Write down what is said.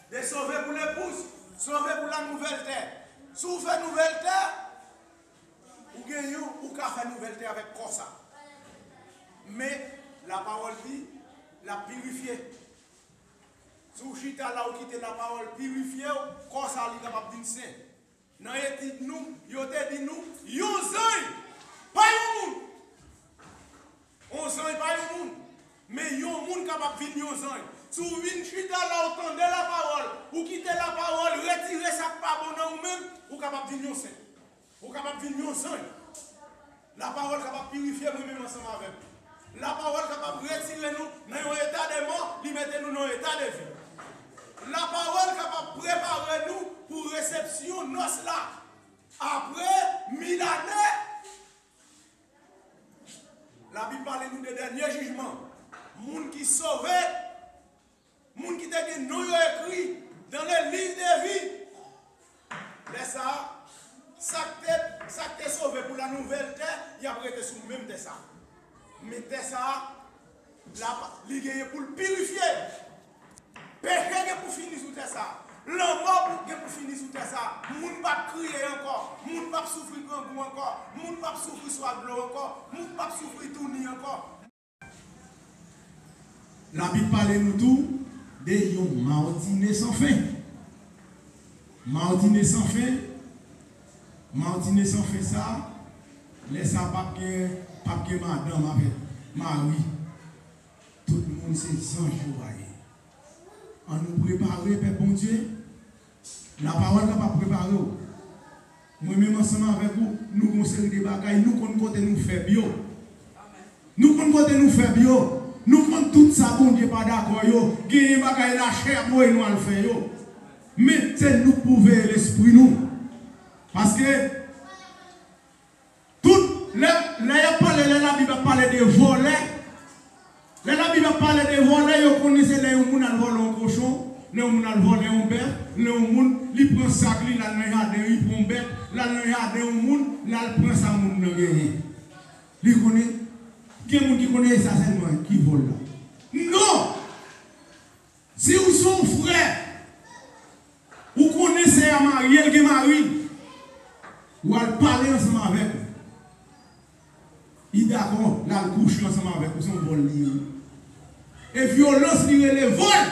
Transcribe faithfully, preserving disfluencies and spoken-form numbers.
De sove pou lepouz, sove pou la nouvèl tè. Si w fè nouvèl tè, ou gen yon, ou ka fè nouvèl tè avèk kò sa. Men, lapawòl di, l ap pirifye. Si w chita la, ou kite lapawòl pirifye w, kò sa li kapab vin sen. Nan etid nou, yo te di nou, yon zanj, pa yon moun. Yon zanj pa yon moun. Men yon moun kapab vin yon zanj. Si w vin chita la, ou tande lapawòl, ou kite lapawòl retire sa k pa bon nan ou menm, ou kapab vin yon sen. Ou kapab vin yon zanj. Lapawòl kapab pirifye mwen menm ansanm avèk ou. Lapawòl kapab retire nou nan yon eta de mò, li mete nou nan yon eta de vi. Lapawòl kapab prepare nou pou resepsyon nòs la. Apre mil ane, Labib pale nou de dènye jijman. Moun ki sove, moun ki te gen non yo ekri dans le livre de vie. Lè sa a, sa k te, sa k te sove pou la nouvèl tè, y ap rete sou menm tè sa a. Men tè sa a, la, li genyen pou l pirifye. Peche gen pou fini sou tè sa a. Lanmò pou, gen pou fini sou tè sa a. Moun p ap kriye ankò. Moun p ap soufri grangou ankò. Moun p ap soufri swaf dlo ankò. Moun p ap soufri touni ankò. Labib pale nou tou de yon Mawtine san fen. Mawtine san fen, Mawtine san fen sa, lè sa p ap gen, p ap gen madanm avèk mari. Tout moun se zanj yo va ye. Ann nou prepare, pèp Bondye. Lapawòl kapab prepare w. Mwen menm ansanm avèk ou, nou gen yon seri de bagay, nou konn kote nou fèb yo. Nou konn kote nou fèb yo. Nou konn tout sa Bondye pa dakò yo. Genyen bagay lachè ap voye nou al fè yo. Men se nou k pou veye lespri nou. Paske tout, lè, lè y ap pale, lè Labib ap pale de vòlè, lè Labib ap pale de vòlè, yo konnen se lè yon moun al vòlè yon kochon, lè yon moun al vòlè yon bèf, lè yon moun, li pran sak li, l al nan jaden, li pran yon bèt, l al nan jaden yon moun, l al pran sa moun nan genyen. Li konnen, gen moun ki konnen e sa sèlman ki vòl la. Non! Si w se yon frè, ou konnen sè a marye, l gen mari, w al pale ansanm avèk li. Li dakò, l al kouche ansanm avèk ou, se yon vòl li ye. E vyolans li rele vòl.